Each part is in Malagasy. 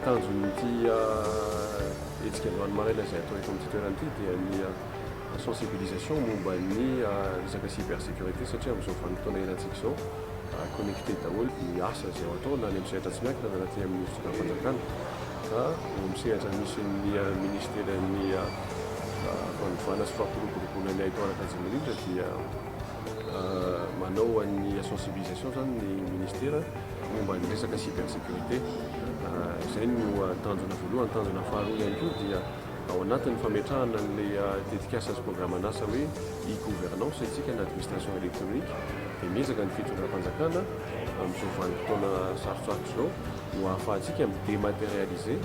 Tanjon'ity hetsika androany maraina izay atao eto amin'ity toerana ity dia ny sensibilisation momba ny resaka cybersécurité satria amin'izao vanim-potoana iainantsika izao connecté daholo ny asa izay ao atao na any amin'ny sehatra tsy miankina na aty amin'ny fitondram-panjakana ka eo amin'ny sehatra misy ny ministeran'ny fanovana sy fampiroboroboana ny haitao ara-kajy mirindra dia manao an'ny sensibilisation zany ny ministera momba ny resaka cybersécurité. Izay no tanjona voalohany. Tanjona faharoa ihany koa dia ao anatin'ny fametrahana an'ilay tetikasa sy programan'asa hoe e-gouvernance isika na administration électronique dia miezaka ny fitondram-panjakana amin'izao vanim-potoana sarotsarotra izao no ahafahantsika mi-dématérialiser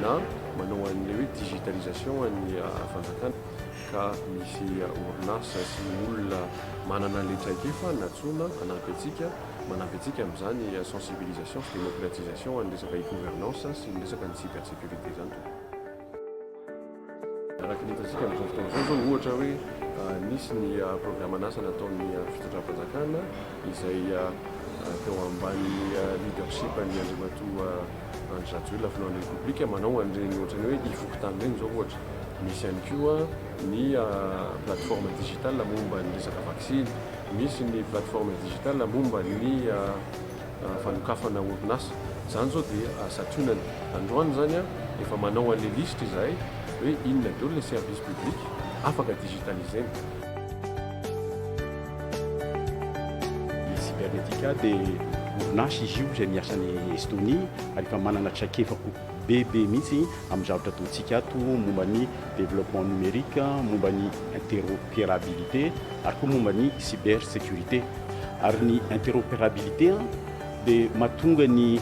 na manao an'ilay hoe digitalisation an'ny fanjakana ka misy orinasa sy olona manana an'ilay traikefa nantsoina hanampy antsika manampy antsika amin'izany sensibilisation sy démocratisation an'ny resaka e-gouvernance sy ny resaka ny cybersécurité izany tompoko. Araka ny hitantsika amin'izao fotoana izao izao ohatra hoe nisy ny programan'asa nataon'ny fitondram-panjakana izay teo ambany leadership an'i Andriamatoa Andry Rajoelina filohan'ny Repoblika manao an'ireny ohatran'ny hoe e-fokontany ireny izao ohatra. Misy ihany koa ny plateforme digitale momba ny resaka vaksiny, misy ny plateforme digitale momba ny fanokafana orinasa. Izany izao dia santionany. Androany izany efa manao an'ilay lisitra izahay hoe inona daholo ilay service public afaka digitaliser-na. Ny Cybernetica dia orinasa izy io izay miasa any Estonie ary efa manana traikefa be be mihitsy amin'ny zavatra ataontsika ato momba ny développement numérique, momba ny interopérabilité ary koa momba ny cybersécurité. Ary ny interopérabilité dia mahatonga ny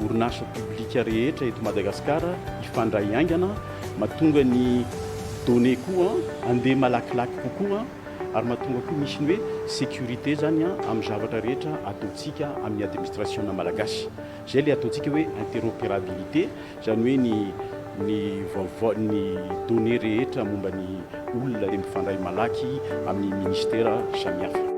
orinasa publika rehetra eto Madagasikara hifandray haingana, mahatonga ny données koa handeha malakilaky kokoa ary mahatonga koa misy ny hoe sécurité zany amin'ny zavatra rehetra ataontsika amin'ny administration malagasy. Izay ilay ataontsika hoe interopérabilité, izany hoe ny ny vaovao ny données rehetra momba ny olona dia mifandray malaky amin'ny ministera samihafa.